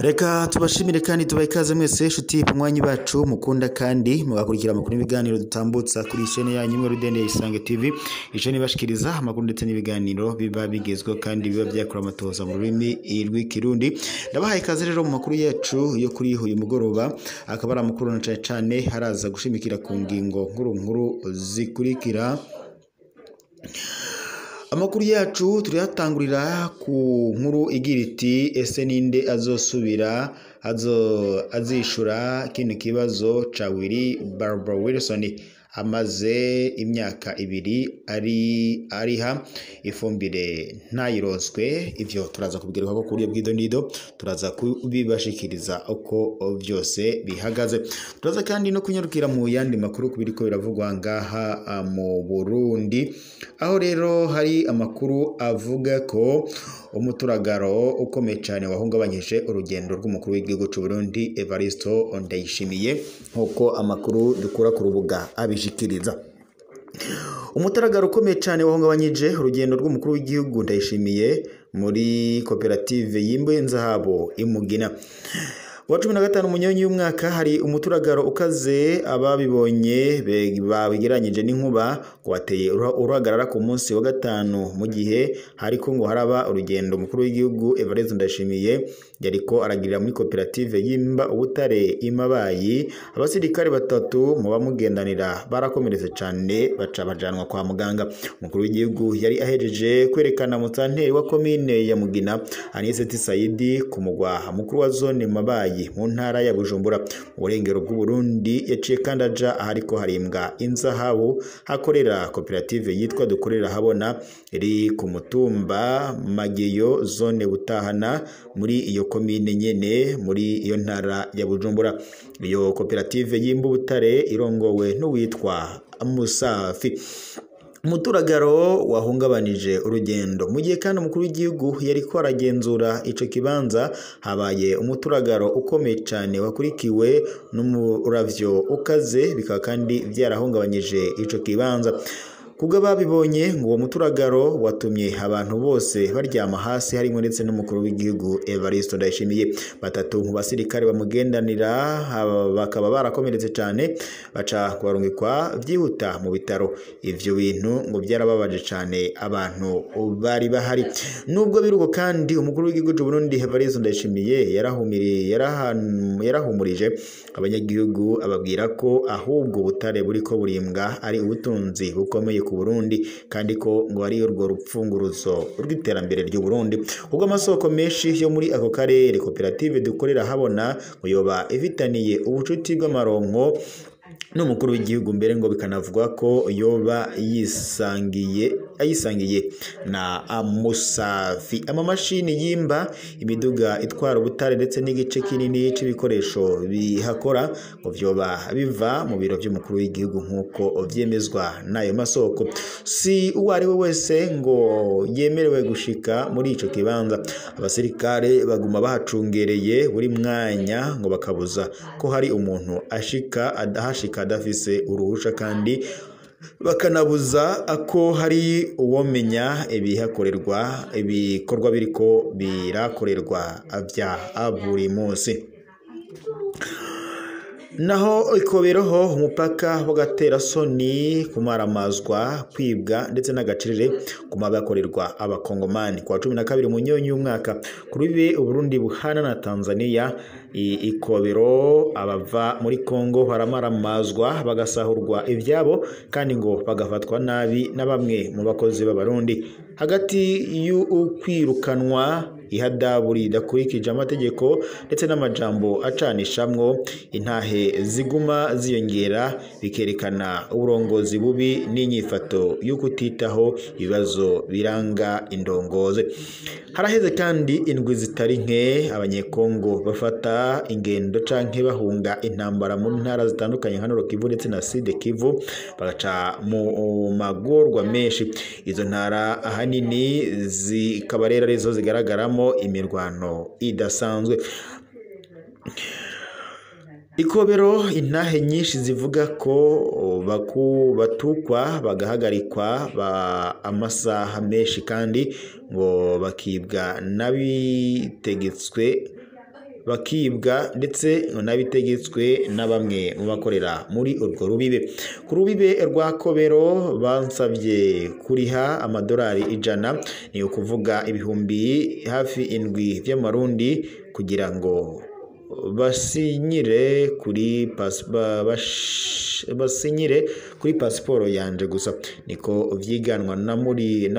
Reka tubashimire kandi tubahe ikaze mwese inshuti banywanyi bacu mukunda kandi mugakurikira amakuru n'ibiganiro dutambutsa kuri chaîne yanyu imwe Rudende Isange TV, ichaîne ibashikiriza amakuru ndetse n'ibiganiro biba bigezweho kandi biba byakora amatoza mu rurimi rw'ikirundi. Ndabahaye ikaze rero mu makuru yacu yo kuri uyu mugoroba, akaba ari amakuru na cane cane haraza gushimikira ku ngingo nkuru nkuru zikurikira. Amakuru yacu turiyatangurira ku nkuru igira iti: ese ninde azosubira azishura kino kibazo ca Willy Barbara Wilson amaze imyaka 2 ari ariha ifumbire ntayironswe? Ivyo turaza kubwirwa ko kuri bw'idonido turaza kubibashikiriza uko byose bihagaze. Turaza kandi no kunyarukira mu yandi makuru kubiriko biravugwa ngaha mu Burundi, aho rero hari amakuru avuga ko umuturagaro ukomeye cyane wahungabanyije urugendo rw'umukuru w'igihugu cy'u Burundi Evaristo Ndayishimiye, nkuko amakuru dukura ku rubuga abishikiriza. Umuturagaro ukomeye cyane wahungabanyije urugendo rw'umukuru w'igihugu Ndayishimiye muri koperative yimbuye nzahabo imugina. Wa 15 Munyonyi y'umwaka hari umuturagaro ukaze, ababibonye babigeranyije n'inkuba ngo bateye uruhagarara ku munsi wa gatanu, mu gihe hariko ngo haraba urugendo umukuru w'igihugu Evariste Ndayishimiye yariko aragirira muri koperative yimba ubutare imabayi. Abasirikare batatu mu bamugendanira barakomeretse cane baca bajanwa kwa muganga. Umukuru w'igihugu yari ahejeje kwerekana musanteri wa komine ya Mugina Aniseti Saidi ku mugwa mukuru wa zone Mabayi mu ntara ya Bujumbura mu burengero bw'u Burundi. Yaciye kandi aja ahariko harimbwa inzahabu hakorera koperative yitwa Dukorera Habona iri ku mutumba Mageyo zone Butahana muri iyo komine nyene muri iyo ntara ya Bujumbura. Iyo koperative yimba ubutare irongowe n'uwitwa Musafi. Umuturagaro wahungabanije urugendo mu gihe kandi umukuru w'igihugu yariko aragenzura ico kibanza, habaye umuturagaro ukomeye cyane wakurikiwe n'umuravyo ukaze, bikaba kandi byarahungabanyije ico kibanza. Kubwo babibonye ngo uwo muturagaro watumye abantu bose baryama hasi, harimo ndetse n'umukuru w'igihugu Evaristo Ndayishimiye. Batatu mu basirikare bamugendanira bakaba barakomeretse cyane baca kubarungikwa byihuta mu bitaro. Ivyo bintu ngo byarababaje cyane abantu bari bahari. Nubwo biruko kandi umukuru w'igihugu cy'u Burundi Evaristo Ndayishimiye yarahumurije abanyagihugu, ababwira ko ahubwo ubutare buriko burimbwa ari ubutunzi bukomeye ku Burundi, kandi ko ngo ari urwo rupfunguruzo rw'iterambere ry'u Burundi. Ubwo amasoko menshi yo muri ako karere koperative Dukorera Habona ngo yoba ifitaniye ubucuti bw'amaronko n'umukuru w'igihugu, mbere ngo bikanavugwa ko yoba ayisangiye na Musafi. Amamashini yimba, imiduga itwara ubutare ndetse n'igice kinini c'ibikoresho bihakora ngo vyoba biva mu biro vy'umukuru w'igihugu, nk'uko vyemezwa n'ayo masoko. Si uwo ari we wese ngo yemerewe gushika muri ico kibanza. Abasirikare baguma bahacungereye buri mwanya ngo bakabuza ko hari umuntu ashika adahashika adafise uruhusha, kandi bakanabuza ko hari uwomenya ibihakorerwa, ibikorwa biriko birakorerwa vya buri munsi. Naho ikoberoho umupaka w'agaterasoni kumaramazwa, kwibwa ndetse n'agacerere ku mabakorerwa abakongomani. Kwa 12 Munyonyi y'umwaka kuri bibe Uburundi buhana na Tanzania, ikobero abava muri Kongo baramaramazwa bagasahurwa ivyabo kandi ngo bagafatwa nabi na bamwe mu bakozi b'abarundi. Hagati y'ukwirukanwa, ihadabu ridakurikije amategeko ndetse n'amajambo acanishamwo, intahe ziguma ziyongera, bikerekana uburongozi bubi n'inyifato y'ukutitaho ibibazo biranga indongozi. Haraheze kandi indwi zitari nke abanyekongo bafata ingendo canke bahunga intambara mu ntara zitandukanye nka Nord Kivu ndetse na Sud Kivu, bagaca mu magorwa menshi. Izo ntara ahanini zikaba rero arizo zigaragaramo imirwano idasanzwe. Ikobero intahe nyinshi zivuga ko batukwa bagahagarikwa amasaha menshi kandi ngo bakibwa n'abitegetswe bakibwa ndetse n'abitegetswe na bamwe mu bakorera muri urwo rubibe. Ku rubibe rwa Kobero bansabye kuriha amadolari 100, ni ukuvuga 7,000 by'amarundi, kugira ngo basinyire kuri pasiporo yanje gusa. Niko vyiganwa na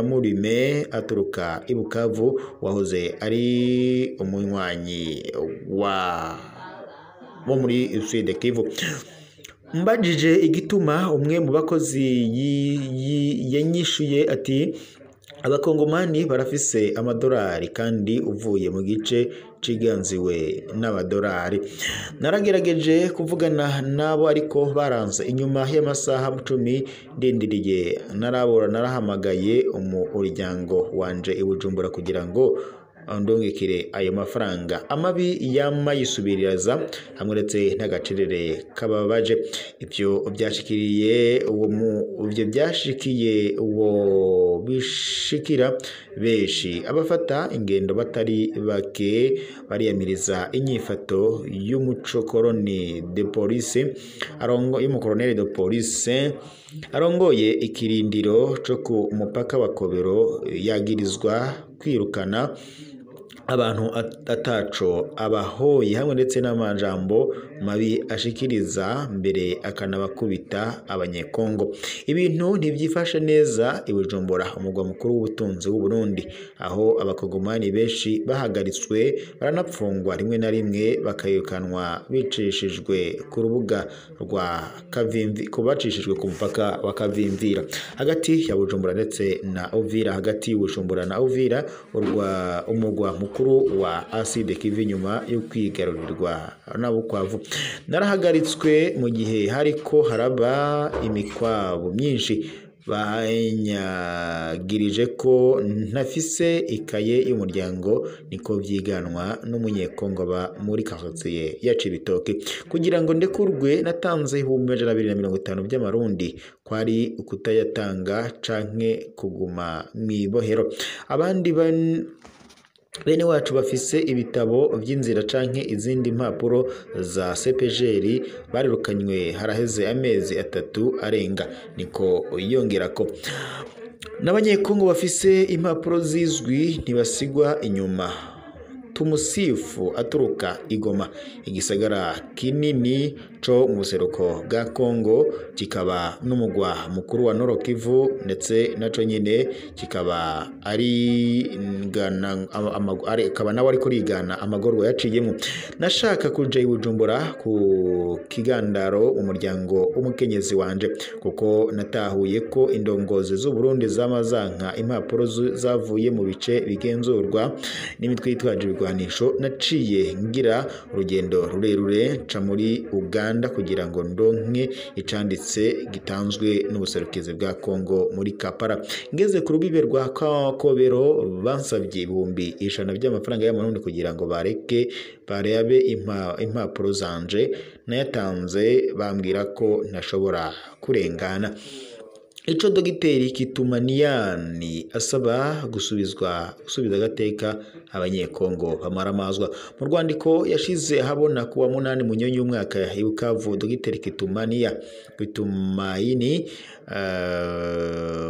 Murime aturuka i Bukavu, wahoze ari umunywanyi wo muri Sud Kivu. Mbajije igituma, umwe mu bakozi yanyishuye ati: abakongomani barafise amadolari kandi uvuye mu gice ciganziwe n'amadolari. Naragerageje kuvugana nabo ariko baranze. Inyuma y'amasaha 10 ndindiriye, narahamagaye umuryango wanje i Bujumbura kugira ngo ndungikire ayo mafaranga. Amabi yama yisubiriza hamwe ndetse n'agacerere kababaje. Ivyo byashikiye uwo bishikira benshi. Abafata ingendo batari bake bariyamiriza inyifato y'umucokoroni de police y'umukoroneri de police arongoye ikirindiro co ku mupaka wa Kobero, yagirizwa kwirukana abantu ataco abahoye hamwe ndetse n'amajambo mabi ashikiriza mbere akanabakubita abanyekongo. Ibintu ntibyifashe neza i Bujumbura, umugwa mukuru w'ubutunzi w'u Burundi, aho abakongomani benshi bahagaritswe baranapfungwa, rimwe na rimwe bakayirukanwa bicishijwe ku rubuga rwa Kavimvi, kubacishijwe ku mupaka wa Kavimvira hagati ya Bujumbura ndetse na Uvira. Hagati y'Bujumbura na Uvira, umugwa mukuru wa Acide Kivu nyuma yo kwigarurirwa na Bukavu. Narahagaritswe mu gihe hariko haraba imikwabo myinshi, banyagirije ko ntafise ikaye y'umuryango, niko vyiganwa n'umunyekongo aba muri quartier ya Cibitoke. Kugira ngo ndekurwe natanze 250,000 by'amarundi, kwari ukutayatanga canke kuguma mw'ibohero. Abandi bene wacu bafise ibitabo vy'inzira canke izindi mpapuro za CPGR barirukanywe haraheze amezi 3 arenga, niko yongerako. N'abanyekongo bafise impapuro zizwi ntibasigwa inyuma. Tumusifu aturuka Igoma, igisagara kinini co mu buseruko bwa Kongo, kikaba n'umugwa mukuru wa Nord Kivu, ndetse naco nyine kikaba ari akaba nawe ariko rigana amagorwa yaciyemo. Nashaka kuja i Bujumbura ku kigandaro umuryango w'umukenyezi wanje, kuko natahuye ko indongozi z'u Burundi zamazanka impapuro zavuye mu bice bigenzurwa n'imitwe yitwaje ibigwanisho. Naciye ngira urugendo rurerure nca muri Uganda kugira ngo ndonke icanditse gitanzwe n'ubuserukizi bwa Kongo muri Kampala. Ngeze ku rubibe rwa Kobero bansabye 100,000 by'amafaranga y'amarundi kugira ngo bareke barebe impapuro zanje, nayatanze bambwira ko ntashobora kurengana. Ico Dogiteri Kitumaniyani asaba gusubiza agateka abanyekongo bamaramazwa. Mu rwandiko yashize ahabona kuwa 8 Munyonyi umwaka i Bukavu, Dogiteri Kitumaini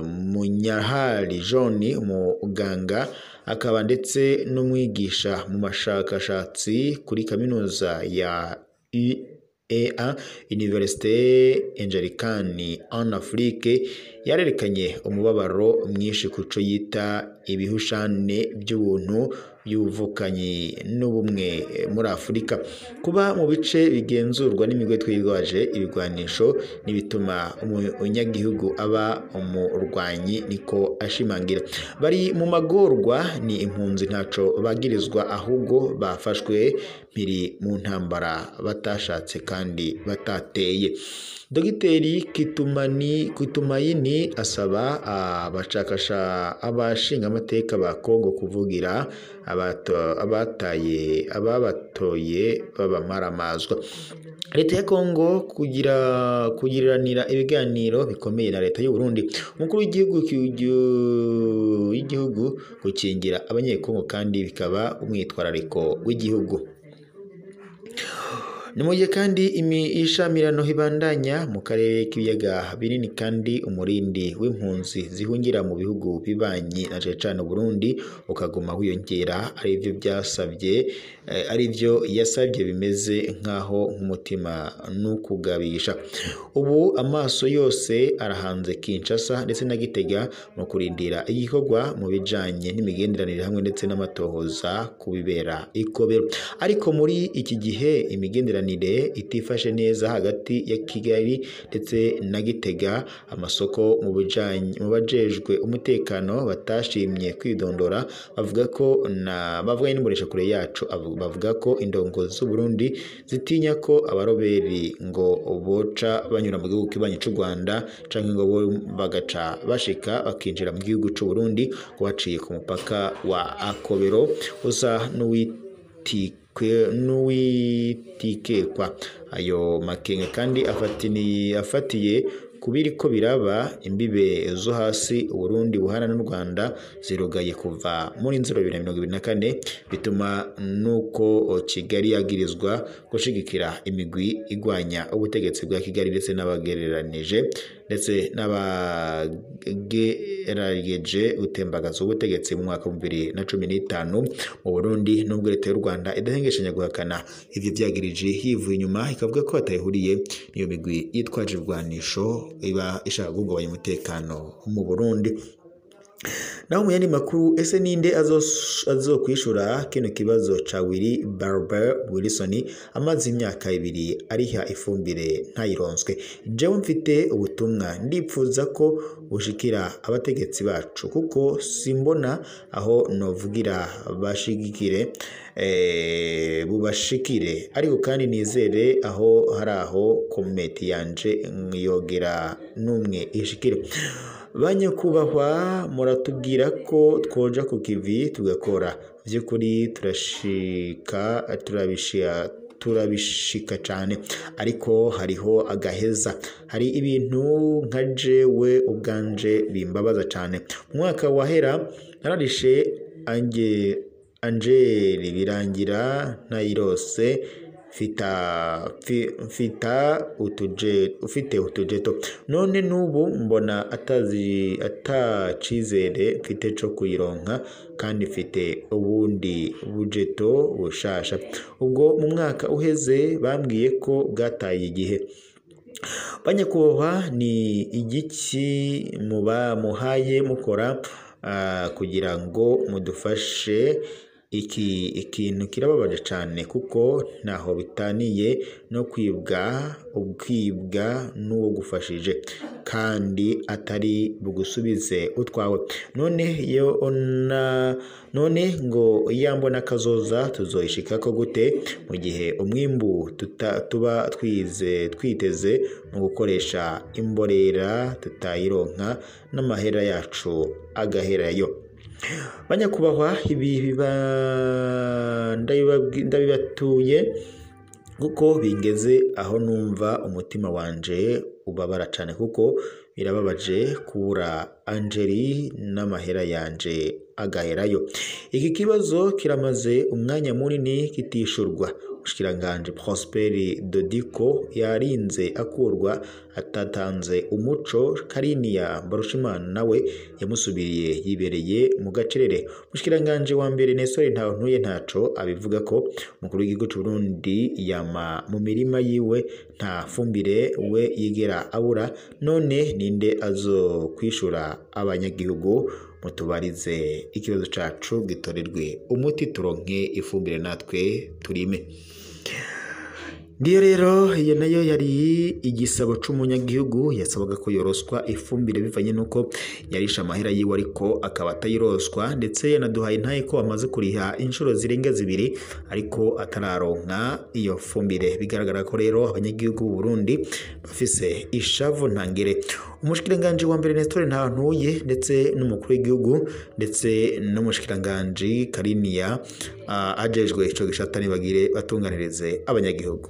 Munyahari John, umuganga akaba ndetse n'umwigisha mu mashakashatsi kuri kaminuza ya UEA Université Anglicane en Afrique, yarerekanye umubabaro mwinshi kuco yita ibihushane by'ubuntu y'ubuvukanyi n'ubumwe muri Afurika. Kuba mu bice bigenzurwa n'imigwe twigwaje ibigwanisho n'ibituma umunyagihugu aba umurwanyi, niko ashimangira. Bari mu magorwa ni impunzi ntaco bagirizwa, ahubwo bafashwe mpiri mu ntambara batashatse kandi batateye. Dogiteri Kitumaini asaba abashingamateka ba Kongo kuvugira abataye ababatoye babamaramazwa. Leta ya Kongo kugiriranira ibiganiro bikomeye na leta y'u Burundi. Umukuru w'igihugu gukingira abanyekongo kandi bikaba umwitwarariko w'igihugu. Ni mu gihe kandi ishamirano ibandanya mu karere k'ibiyaga binini kandi umurindi w'impunzi zihungira mu bihugu bibanyi na cane cane Burundi ukaguma wiyongera, arivyo byasabye arivyo yasabye bimeze nkaho nk'umutima n'ukugabisha. Ubu amaso yose arahanze Kinshasa ndetse na Gitega mu kurindira igikorwa mu bijanye n'imigenderanire hamwe ndetse n'amatohoza kubibera ikobero. Ariko muri iki gihe imigenderanire itifashe neza hagati ya Kigali ndetse na Gitega, amasoko mu bijanye mu bajejwe umutekano batashimye kwidondora bavuga ko na bavuga n'imbonesha kure yacu bavuga ko indongozi z'u Burundi zitinya ko abaroberi ngo boca banyura mu gihugu kibanyi c'u Rwanda canke ngo bo bagaca bashika bakinjira mu gihugu c'u Burundi ngo baciye ku mupaka wa Akobero usa n'uwitikekwa. Ayo makenga kandi afatiye kubiriko biraba imbibe zo hasi Uburundi buhana n'u Rwanda zirugaye kuva muri nzero 2024, bituma nuko Kigali yagirizwa gushigikira imigwi igwanya ubutegetsi bwa Kigali ndetse n'abagereranije ndetse n'abagerageje gutembagaza ubutegetsi mu mwaka wa 2015 mu Burundi. Nubwo leta y'u Rwanda idahengeshanya guhakana ivyo vyagirije hivuye inyuma ikavuga ko batayihuriye n'iyo migwi yitwaje ibigwanisho iba ishaka guhungabanya umutekano mu Burundi. Naho mu yandi makuru, ese ninde azokwishura kino kibazo ca Willy Barber Wilson amaze imyaka 2 ariha ifumbire ntayironswe? Jewe mfite ubutumwa ndipfuza ko bushikira abategetsi bacu kuko simbona aho novugira bashigikire bubashikire, ariko kandi nizere aho hari aho kometi yanje yogera numwe ishikire. Banyakubahwa, muratubwira ko twoja ku kivi tugakora, vy'ukuri turabishika cane, ariko hariho agaheza. Hari ibintu nka jewe ubwanje bimbabaza cane. Mu mwaka wahera nararishe Angeli birangira ntayirose, ufite utujeto, none nubu mbona atacizere mfite co kuyironka kandi mfite ubundi bujeto bushasha. Ubwo mu mwaka uheze bambwiye ko bwataye igihe. Banyakubahwa, ni igiki muba muhaye mukora kugira ngo mudufashe? Iki ikintu kirababaje cane kuko ntaho bitaniye no kwibwa, ubwibwa n'uwo gufashije kandi atari bugusubize utwawe. None ngo yambona kazoza tuzoyishikako gute mu gihe umwimbu tuba twiteze mu gukoresha imborera tutayironka n'amahera yacu agaherayo? Banyakubahwa, ibi ndabibatuye kuko bingeze aho numva umutima wanje ubabara cane, kuko birababaje kubura Angeli n'amahera yanje agaherayo. Iki kibazo kiramaze umwanya munini kitishurwa. Umushikiranganji Prosper Dodiko yarinze akurwa atatanze umuco. Kariniya Mbarushimana nawe yamusubiriye yibereye mu gacerere. Umushikiranganji wa mbere Nestor Ntahontuye ntaco abivuga ko umukuru w'igihugu c'u Burundi yama mu mirima yiwe nta fumbire we yigera abura. None ninde azokwishura abanyagihugu? Mutubarize ikibazo cacu gitorerwe umuti turonke ifumbire natwe turime. Ndiyo rero iyo nayo yari igisabo c'umunyagihugu yasabaga ko yoroswa ifumbire bivanye nuko yarisha amahera yiwe ariko akaba atayiroswa, ndetse yanaduhaye intaye ko amaze kuriha inshuro zirenga 2 ariko atararonka iyo fumbire. Bigaragara ko rero abanyagihugu b'u Burundi bafise ishavu ntangere. Umushikiranganje wa mbere Nestor Ntahantuye ndetse n'umukuru w'igihugu ndetse n'umushikiranganje Kariniya ajejwe ico gisata, nibagire batunganirize abanyagihugu.